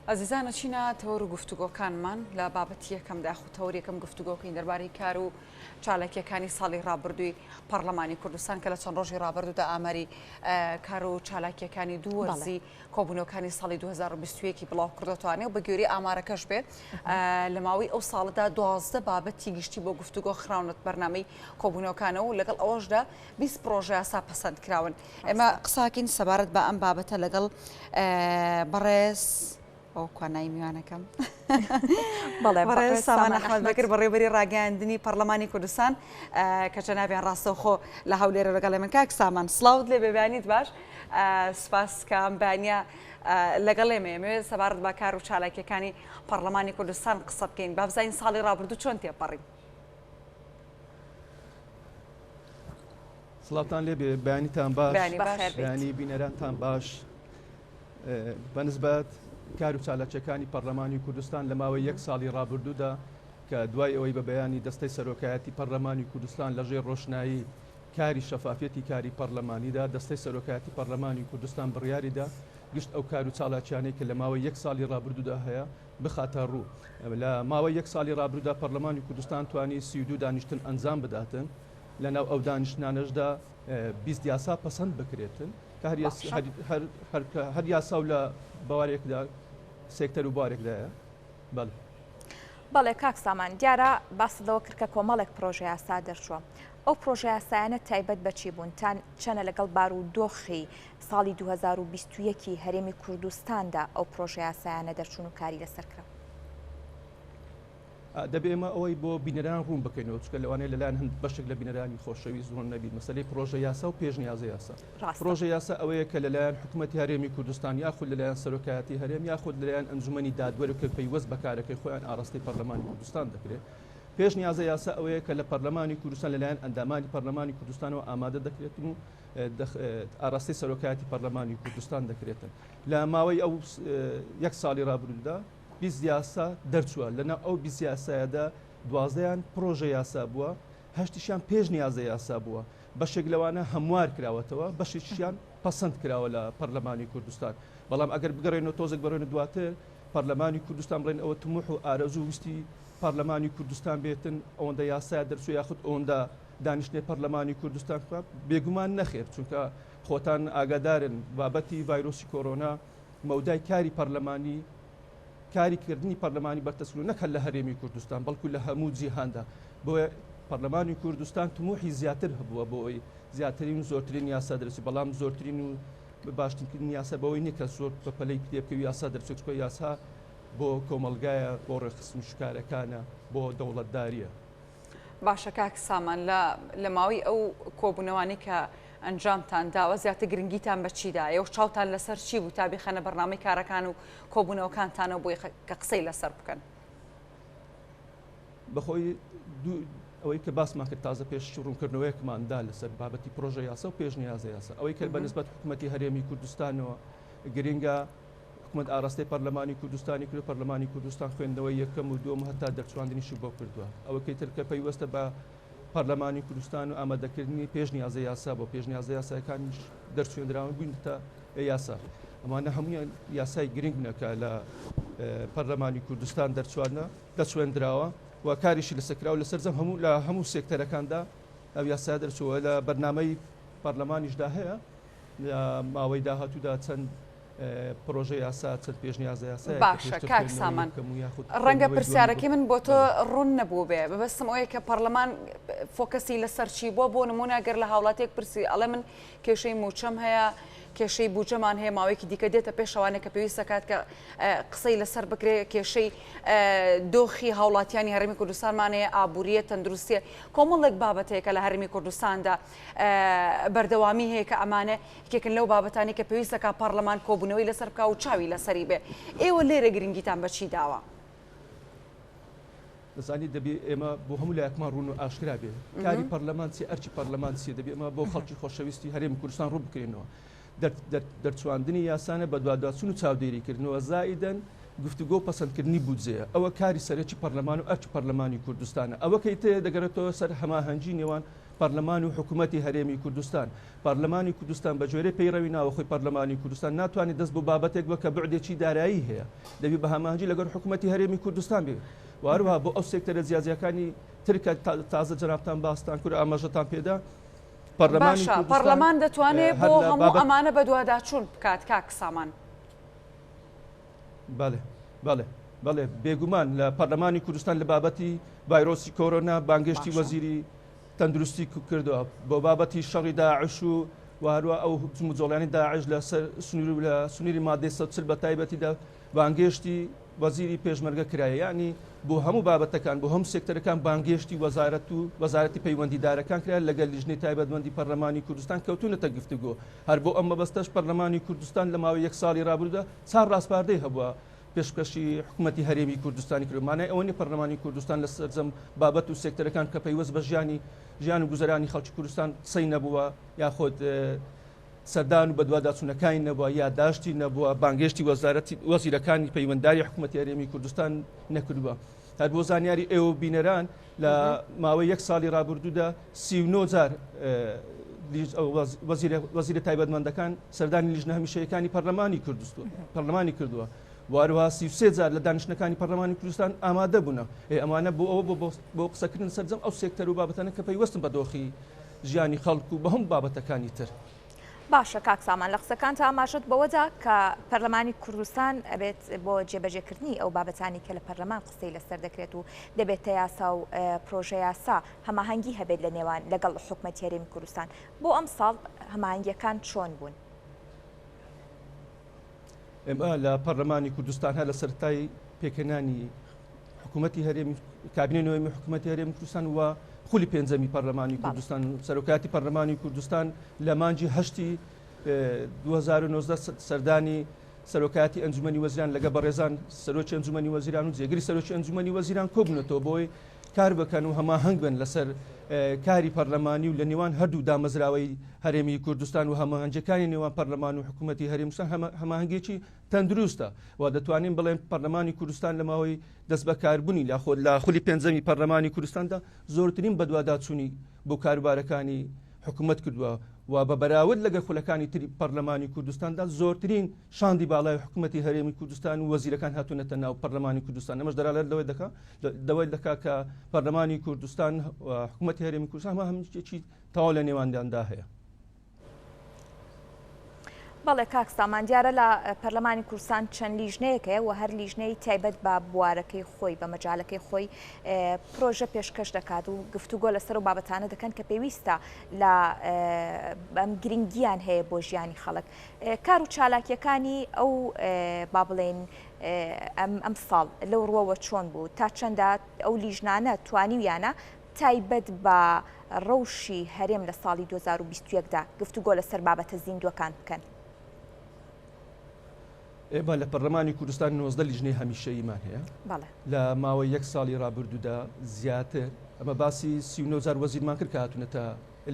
ئازیزان ئەچینە تەوەر و گفتوگۆکانمان لە بابەتی یەکەمدا یاخود تەوەر یەکەم گفتوگۆکەین دەربارەی کار و چالاکیەکانی ساڵی ڕابردووی پەڕلەمانی کوردستان کە لە چەند ڕۆژی ڕابردوودا ئاماری کار و چالاکیەکانی دوو وەرزی کۆبوونەوەکانی ساڵی 2021 بڵاو کردوتوانێ و بە گوێری ئامارەکەش بێت لە ماوەی ئەو ساڵەدا 12 بابەتی گشتی بۆ گفتوگۆ خراونەت بەرنامەی کۆبوونەوەکانەوە و لەگەڵ ئەوەشدا 20 پرۆژە یاسا پەسەند کراون. ئێمە قساکەین سەبارەت بە ئەم بابەتە لەگەڵ بەڕێز ئەو کوانایی میوانەکەم بەڕێز سامان ئەحمەد بەکر بەڕێوەبەری ڕاگەیاندنی پەرلەمانی کوردستان کە جەنابیان ڕاستەوخۆ لە هەولێرە لەگەڵ من کاک سامان سڵاوت لێ بێبیانیت باش سپاس کە ئەم بەیانە لەگەڵ ئێمە ئێمەوێت سەبارەت بە کار و چالاکیەکانی پەرلەمانی کوردستان قسە بکەین با بزانین ساڵی ڕابردوو چۆن تێپەڕی. سڵاوتان لێبێ بەیانیتان باش بەیانی بینەرانتان باش بەنسبەت کار و چالاکیەکانی پەرلەمانی کوردستان لە ماوەی یەک ساڵی ڕابردوودا کە دوای ئەوەی بە بەیانی دەستەی سەرۆکایەتی پەرلەمانی کوردستان لەژێر ڕۆشنایی کاری شەفافیەتی کاری پەرلەمانیدا دەستەی سەرۆکایەتی پەرلەمانی کوردستان بڕیاریدا گشت ئەو کار و چالاکیانەی کە لە ماوەی یەک ساڵی ڕابردوودا هەیە بخاتە ڕوو. لە ماوەی یەک ساڵی ڕابردوودا پەرلەمانی کوردستان توانی 32 دانیشتن ئەنجام بداتن لەناو ئەو دانیشتنانەشدا 20 یاسا پەسەند بکرێتن کە هەر یاسا و لە بوارێکدا سێکتەر و بوارێکدایە بەڵێ. بەڵێ کاک سامان دیارە باست لەوە کرد کە کۆمەڵێک پرۆژە یاسا دەرچووە ئەو پرۆژە یاسایانە تایبەت بە چی بوون تان چەنە لەگەڵ بارودۆخی ساڵی 2021 ی هەرێمی کوردستاندا ئەو پرۆژە یاسایانە دەرچوون و کاری لەسەر کرا؟ دەبێ ئێمە ئەوەی بۆ بینەران ڕوون بکەینەوە چونکە لەوانەیە لەلایەن هەند بەشێک لە بینەرانی خۆشەویست ڕوون نەبی مەسەلەی پرۆژە یاسا و پێشنیازە یاسا پرۆژە یاسا ئەوەیە کە لەلایەن حکوومەتی هەرێمی کوردستان یاخود لەلایەن سەرۆکایەتی هەرێم یاخود لەلایەن ئەنجومەنی دادوەر کە پەیوەست بە کارەکەی خۆیان ئاراستەی پەرلەمانی کوردستان دەکرێت پێشنیازە یاسا ئەوەیە کە لە پەرلەمانی کوردستان لەلایەن ئەندامانی پەرلەمانی کوردستانەوە ئامادە دەکرێتن و ئاراستەی سەرۆکایەتی پەرلەمانی کوردستان دەکرێتن لە ماوەی ئەو یەک ساڵی ڕابردوودا 20 یاسا دەرچووە، لەناو ئەو 20 یاسایەدا دوازدەیان پڕۆژە یاسا بووە، هەشتیشیان پێشنیازە یاسا بووە، بەشێک لەوانە هەموار کراوەتەوە، بەشێکیشیان پەسەند کراوە لە پەرلەمانی کوردستان. بەڵام ئەگەر بگەڕێینەوە تۆزێک بڕۆینە دواتر، پەرلەمانی کوردستان بڵێین ئەوە تموح و ئارەزوو و ویستی پەرلەمانی کوردستان بێتن ئەوەندە یاسایە دەرچوو یاخود ئەوەندە دانیشتنەی پەرلەمانی کوردستان بکات؟ بێگومان نەخێر، چونکە خۆتان ئاگادارن بابەتی ڤایرۆسی کۆرۆنا مەودای کاری پەرلەمانی کاری کردنی پەرلەمانی بەرتەسک نەک هەر لە هەرێمی کوردستان بەڵکو لە هەموو جیهاندا بۆیە پەرلەمانی کوردستان تموحی زیاتر هەبووە بۆ ئەوەی زیاترین و زۆرترین یاسا دەرچێت بەڵام زۆرترین و باشترین یاسا بەوەی نییە کە زۆر بە پەلەی پێ بکەوی یاسا دەرچێت چونکە یاسا بۆ کۆمەڵگایە بۆ ڕێکخستن شکارەکانە بۆ دەوڵەتداریە. باشە کاک سامان لە لە ماوەی ئەو کۆبوونەوانەی کە ئەنجامتان داوە زیاتر گرنگیتان بە چی دایە و چاوتان لەسەر چی بوو تا بیخەنە بەرنامەی کارەکان و کۆبوونەوەکانتانەوە بۆی کە قسەی لەسەر بکەن؟ بەخۆی ئەوەی کە باسمان کرد تازە پێش ڕوونکردنەوەیەکمان دا لەسەر بابەتی پرۆژە یاسا و پێشنیازە یاسا ئەوەی کە بە نسبەت حکوومەتی هەرێمی کوردستانەوە گرنگە حکومەت ئاراستەی پەرلەمانی کوردستانی کردو پەرلەمانی کوردستان خوێندنەوەی یەکەم و دووەم و هەتا دەرچواندنیشی بۆ کردووە. ئەوەکەی تر کە پەیوەستە بە پەرلەمانی کوردستان و ئامادەکردنی پێشنیازە یاسا بۆ پێشنیازە یاسایەکانیش دەرچوێندراون بووینەتە یاسا. ئەمانە هەموویان یاسای گرنگ بنە کە لە پەرلەمانی کوردستان دەرچوانە دەچوێندراوە و کاریشی لەسەر کراوە لە سەرجەم هەموو لە هەموو سێکتەرەکاندا ئەو یاسایە دەرچووە لە بەرنامەی پەرلەمانیشدا هەیە لە ماوەی داهاتوودا چەند پرۆژە یاسا چەند پێشنیازە یاسایەک کە باشە پێشتر کاک خوێندنەوەی سامان یەکەم و یاخود ڕەنگە خوێندنەوەی دووەمی بۆ پرسیارەکەی من بۆ تۆ بەڵێ. ڕوون نەبووبێ مەبەستم ئەوەیە کە پەڕلەمان فۆکەسی لەسەر چی بووە بۆ نموونە گەر لە هاوڵاتیەک پرسی ئەڵێ من کێشەی مووچەم هەیە کێشەی بودجەمان هەیە ماوەیەکی دیکە دێتە پێشەوانێک کە پێویست دەکات کە قسەی لەسەر بکرێ کێشەی دۆخی هاوڵاتیانی هەرێمی کوردستانمان هەیە ئابووریە تەندروستیە کۆمەڵێک بابەت هەیە کە لە هەرێمی کوردستاندا بەردەوامی هەیە کە ئەمانە یەکێکن لەو بابەتانەی کە پێویست دەکات پەڕلەمان کۆبوونەوەی لەسەر بکا و چاوی لەسەری بێ. ئێوە لێرە گرنگیتان بە چی داوە؟ دەزانی دەبێ ئێمە بۆ هەموو لایەکمان ڕوون و ئاشکرا بێ کاری پەرلەمان چیە، ئەرکی پەرلەمان چیە، دەبێ ئێمە بۆ خەڵکی خۆشەویستی هەرێمی کوردستان ڕوون بکرێنەوە. دەرچواندنی یاسانە، بەدواداچوون و چاودێریکردنەوە، زائیدەن گفتوگۆ و پەسەندکردنی بودجەیە. ئەوە کاری سەرەکی پەرلەمان و ئەرکی پەرلەمانی کوردستانە. ئەوەکەی تر دەگەڕێتەوە سەر هەماهەنگی نێوان. پەرلەمان و حکوومەتی هەرێمی کوردستان. پەرلەمانی کوردستان بە گوێرەی پەیڕەوی ناوەخۆی پەرلەمانی کوردستان ناتوانێت دەست بۆ بابەتێک بە کە بوعدێکی دارایی هەیە، دەبی بە هەماهەنگی لەگەڵ حکوومەتی هەرێمی کوردستان بێ و هەروەها بۆ ئەو سێکتەرە جیاجیاکانی تر کە تازە جەنابتان باستان کرد ئاماژەتان پێدا پەرلەمانی باشە کوردستان پەرلەمان دەتوانێت هەر بۆ لە هەموو بابەت ئەمانە بەدواداچوون بکات کاک سامان؟ بەڵێ بەڵێ بەڵێ بێگومان لە پەرلەمانی کوردستان لە بابەتی ڤایرۆسی کۆرۆنا بانگێشتی باشە. وەزیری تەندروستی کردووە بۆ بابەتی شەڕی داعش و و هەروە ئەو جموجۆڵیانی داعش لە سەر سنوور و لە سنووری مادەی 140 بە تایبەتیدا بانگێشتی وەزیری پێشمەرگە کرایە یانی بۆ هەموو بابەتەکان بۆ هەموو سێکتەرەکان بانگێشتی وەزارەت و وەزارەتی پەیوەندیدارەکان کرا لەگەل لیژنەی تایبەتمەندی پەرلەمانی کوردستان کەوتونەتە گفتوگۆ هەر بۆ ئەم مەبەستەش پەرلەمانی کوردستان لە ماوەی یەک ساڵی رابردوودا چار راسپاردەی هەبووە پێشکەشی حکومەتی هەرێمی کوردستانی کردووە مانای ئەوە نیە پەرلەمانی کوردستان لە سەرجەم بابەت و سێکتەرەکان کە پەیوەست بە ژیانی ژیان و گوزەرانی خەڵکی کوردستان قسەی نەبووە یاخود سەردان و بەدواداچوونەکانی نەبووە، یاداشتی نەبووە، بانگهێشتی وەزارەتی وەزیرەکانی پەیوەندداری حکوومەتی هەرێمی کوردستان نەکردووە. هەر بۆ زانیاری ئێوە و بینەران لە ماوەی یەک ساڵی ڕابردوودا 39 جار وەزیرە تایبەتمەندەکان سەردانی لیژنە هەمیشەیەکانی پەرلەمانی کوردستان پەرلەمانی کردووە واروها 33 جار لە دانیشتنەکانی پەرلەمانی کوردستان ئامادە بوونە. ئەمانە بۆ ئەوە بۆ قسەکردن سەرجەم ئەو سێکتەر و بابەتانە کە پەیوەستن بە دۆخی ژیانی خەڵک و بە هەموو بابەتەکانی تر. باشە کاک سامان لە قسەکانتا ئاماژەت بەوەدا کە پەرلەمانی کوردستان ئەبێت بۆ جێبەجێکردنی ئەو بابەتانی کە لە پەرلەمان قسەی لەسەر دەکرێت و دەبێتە یاسا و پرۆژە یاسا هەماهەنگی هەبێت لە نێوان لەگەڵ حکومەتی هەرێمی کوردستان بۆ ئەمساڵ هەماهەنگیەکان چۆن بوون؟ ئێمە لە پەرلەمانی کوردستان هەر لە سەرەتای پێکهێنانی حکوومەتی هەرێمی کابینەی نۆیەمی حکوومەتی هەرێمی کوردستان و خولی پێنجەمی پەرلەمانی کوردستان و سەرۆکایەتی پەرلەمانی کوردستان لە مانگی هەشتی 2019 سەردانی سەرۆکایەتی ئەنجومەنی وەزیران لەگە بەڕێزان سەرۆکی ئەنجومەنی وەزیران و جێگری سەرۆکی ئەنجومەنی وەزیران کۆبوونەتەوە بۆی کار بکەن و هەماهەنگ بن لەسەر کاری پەرلەمانی و لە نێوان هەردوو دامەزراوەی هەرێمی کوردستان و هەماهەنگیەکانی نێوان پەرلەمان و حکوومەتی هەرێم کوردستان هەماهەنگیەکی تەندروستە و دەتوانین بڵێن پەرلەمانی کوردستان لە ماوەی دەستبەکاربوونی لە خۆ لە خولی پێنجەمی پەرلەمانی کوردستاندا زۆرترین بەدواداچوونی بۆ کاروبارەکانی حکوومەت کردووە و بە بەراورد لەگەڵ خولەکانی تری پەرلەمانی کوردستاندا زۆرترین شاندی باڵای حکوومەتی هەرێمی کوردستان و وەزیرەکان هاتوونەتە ناو پەرلەمانی کوردستان ئەمەش دەلالەت لەوەی دەکا دەوەی دەکا کە پەرلەمانی کوردستان و حکوومەتی هەرێمی کوردستان هەماهەنگییەکی تەواو لە نێوانداندا هەیە. بەڵێ کاک سامان دیارە لە پەرلەمانی کوردستان چەند لیژنەیەک هەیە و هەر لیژنەی تایبەت بە بوارەکەی خۆی بە مەجالەکەی خۆی پرۆژە پێشکەش دەکات و گفتوگۆ لەسەر و بابەتانە دەکەن کە پێویستە لە ئەم گرنگیان هەیە بۆ ژیانی خەڵک کار و چالاکیەکانی ئەو با بڵێن ئەم ئەم ساڵ لەو ڕوەوە چۆن بوو تا چەندە ئەو لیژنانە توانیویانە تایبەت بە ڕەوشی هەرێم لە ساڵی 2021 دا گفتوگۆ لەسەر بابەتە زیندووەکان بکەن. ئێمە لە پەرلەمانی کوردستان 19 لیژنەی هەمیشەییمان هەیە لە ماوەی یەک ساڵی ڕابردوودا زیاتر ئەمە باسی 39 جار وەزیرمان کرد کە هاتوونەتە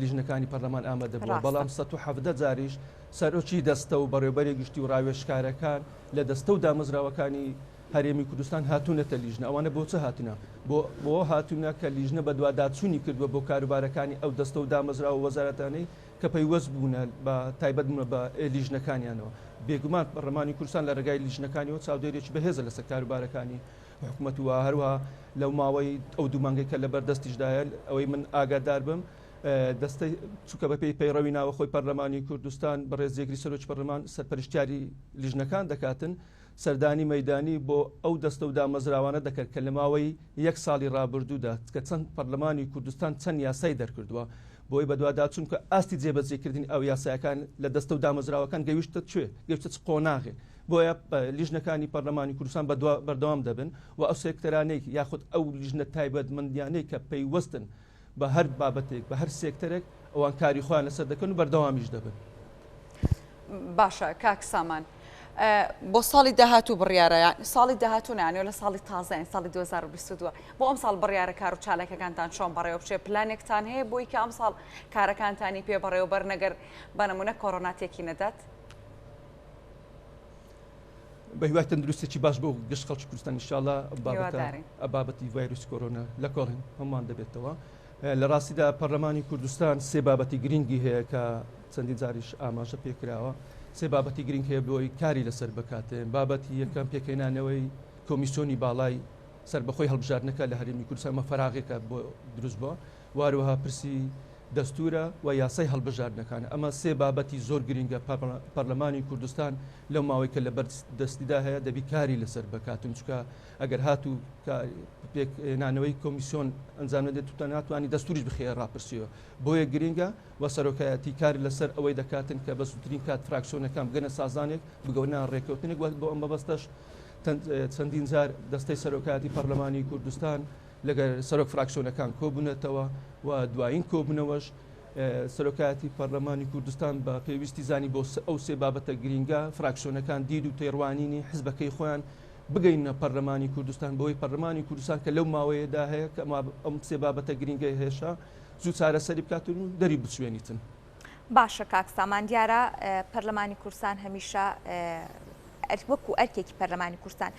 لیژنەکانی پەرلەمان ئامادە بووە، بەڵام 117 جاریش سەرۆکی دەستە و بەڕێوبەری گشتی و ڕاوێژکارەکان لە دەستە و دامەزراوەکانی هەرێمی کوردستان هاتوونەتە لیژنە. ئەوانە بۆ چ هاتنە؟ بۆ بۆ هاتوونە کە لیژنە بەدواداچوونی کردووە بۆ کاروبارەکانی ئەو دەستە و دامەزراوە و وەزارەتانەی کە پەیوەست بوونە بە تایبەت بوونە بە لیژنەکانیانەوە. بێگومان پەرلەمانی کوردستان لە ڕێگای لیژنەکانیەوە چاودێریی بەهێزە لەسەر کاروبارەکانی حکومەت و هەروەها لەو ماوەی ئەو دوو مانگەی کە لەبەر دەستیشدایە ئەوەی من ئاگادار بم دەستەی چونکە بەپێی پەیڕەوی ناوەخۆی پەرلەمانی کوردستان بەڕێز جێگری سەرۆکی پەرلەمان سەرپەرشتیاری لیژنەکان دەکاتن سەردانی مەیدانی بۆ ئەو دەستە و دامەزراوانە دەکرد کە لە ماوەی یەک ساڵی ڕابردوودا کە چەند پەرلەمانی کوردستان چەند یاسای دەرکردووە بۆی بەدواداچوون کە ئاستی جێبەجێکردنی ئەو یاسایەکان لە دەستە و دامەزراوەکان گەیشتە کوێ گەیشتە چ قۆناغێک بۆیە لیژنەکانی پەرلەمانی کوردستان بەردەوام دەبن و ئەو سێکتەرانەی یاخود ئەو لیژنە تایبەتمەندیانەی کە پەیوەستن بە هەر بابەتێک بە هەر سێکتەرێک ئەوان کاری خۆیان لەسەر دەکەن و بەردەوامیش دەبن. باشە کاک سامان بۆ ساڵی داهاتوو بڕیارە ساڵی داهاتوو نانێ لە ساڵی تازە ساڵی 2022 بۆ ئەم ساڵ بڕیارە کار و چالاکەکانتان چۆن بەڕێوە بچێ پلانێکتان هەیە بۆی کە ئەم ساڵ کارەکانتانی پێ بەڕێوەبەر نەگەر بە نمونە کۆرۆنا تێکی نەدات؟ بە هیوای تەندروستێکی باش بۆ گشت خەڵکی کوردستان ئینشاءاللە بابەتە بابەتی ڤایرۆسی کۆرۆنا لە کۆڵین هەمووان دەبێتەوە. لە ڕاستیدا پەرلەمانی کوردستان سێ بابەتی گرنگی هەیە کە چەندین جاریش ئاماژە پێکراوە سێ بابەتی گرنگ هەیە بۆی کاری لەسەر بکاتێن بابەتی یەکەم پێکهێنانەوەی کۆمیسیۆنی باڵای سەربەخۆی هەڵبژاردنەکە لە هەرێمی کوردستان ئەمە فەراغێکە بۆ دروست بووە واروەها پرسی دەستورە و یاسای هەڵبژاردنەکانە ئەمە سێ بابەتی زۆر گرنگە پەرلەمانی کوردستان لەو ماوەی کە لەبەر دەستیدا هەیە دەبی کاری لەسەر بکاتن چونکە ئەگەر هاتوو پێکهێنانەوەی کۆمیسیۆن ئەنجام نەدێت تو ناتوانانی دەستوریش بخەیە ڕاپرسیەوە بۆیە گرنگە و سەرۆکایەتی کار لەسەر ئەوەی دەکاتن کە بە زووترین کات فراکسیۆنەکان بگەنە سازانێک بگەونە ڕێککەوتنێک بۆ ئەم مەبەستەش چەندین جار دەستەی سەرۆکایەتی پەرلەمانی کوردستان لەگەر سەرۆک فراکسیۆنەکان کۆبوونەتەوە و دوایین کۆبوونەوەش سەرۆکایەتی پەرلەمانی کوردستان بە پێویستی زانی بۆ ئەو سێ بابەتە گرینگە فراکسیۆنەکان دید و تێڕوانینی حزبەکەی خۆیان بگەینە پەرلەمانی کوردستان بۆی پەرلەمانی کوردستان کە لەو ماوەیەدا هەیە کە ئەم سێ بابەتە گرینگەی هێشا زوو چارەسەری بکات و دەری بچوێنیتن. باشە کاک سامان دیارە پەرلەمانی کوردستان هەمیشە وەکو ئەرکێکی پەرلەمانی کوردستان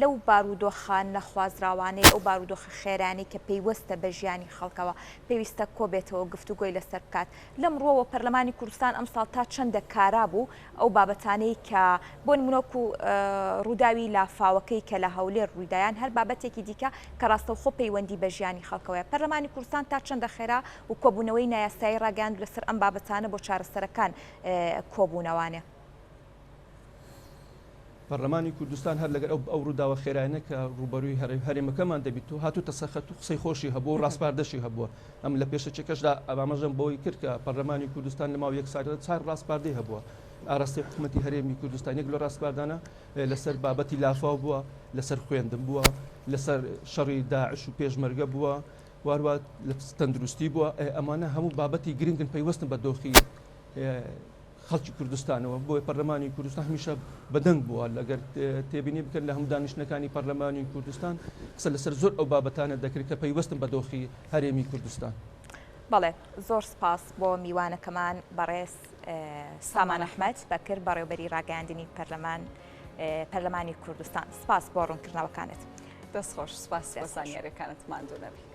لەو بارودۆخە نەخوازراوانەی ئەو بارودۆخە خێرانەی کە پەیوەستە بە ژیانی خەڵکەوە پێویستە کۆبێتەوە گفتوگۆی لەسەر بکات لەم ڕووەوە پەرلەمانی کوردستان ئەمساڵ تا چەندە کارا بوو ئەو بابەتانەی کە بۆ نمونە وەکو ڕووداوی لافاوەکەی کە لە هەولێر ڕوویدا یان هەر بابەتێکی دیکە کە ڕاستەوخۆ پەیوەندی بە ژیانی خەڵکەوەیە پەرلەمانی کوردستان تا چەندە خێرا و کۆبوونەوەی نایاسایی ڕاگەیاند و لەسەر ئەم بابەتانە بۆ چارەسەرەکان کۆبوونەوانێ. پەرلەمانی کوردستان هەر لەگەر ئەو ئەو ڕووداوە خێرایانە کە ڕووبەرووی هەرێمەکەمان دەبیت و هاتووتە سەر خەت و قسەی خۆشی هەبووە و ڕاسپاردەشی هەبووە. ئەم لە پێشەکیەکەشدا ئاماژەم بەوەی کرد کە پەرلەمانی کوردستان لە ماوەی یەک ساڵدا چار ڕاسپاردەی هەبووە ئاراستەی حکوومەتی هەرێمی کوردستان یەک لە ڕاسپاردانە لەسەر بابەتی لافاو بووە، لەسەر خوێندن بووە، لەسەر شەڕی داعش و پێشمەرگە بووە، واروا لە تەندروستی بووە. ئەمانە هەموو بابەتی گرنگن پەیوەستن بە دۆخی خەڵکی کوردستانەوە، بۆیە پەرلەمانی کوردستان هەمیشە بەدەنگ بووە، لەگەر تێبینی بکەن لە هەموو دانیشتنەکانی پەرلەمانی کوردستان قسە لەسەر زۆر ئەو بابەتانە دەکرێت کە پەیوەستن بە دۆخی هەرێمی کوردستان. بەڵێ زۆر سپاس بۆ میوانەکەمان بەڕێز سامان ئەحمەد بەکر بەڕێوبەری ڕاگەیاندنی پەرلەمان پەرلەمانی کوردستان سپاس بۆ ڕوونکردنەوەکانت. دەست خۆش سپاس بۆ زانیاریەکانت ماندوو نەبی.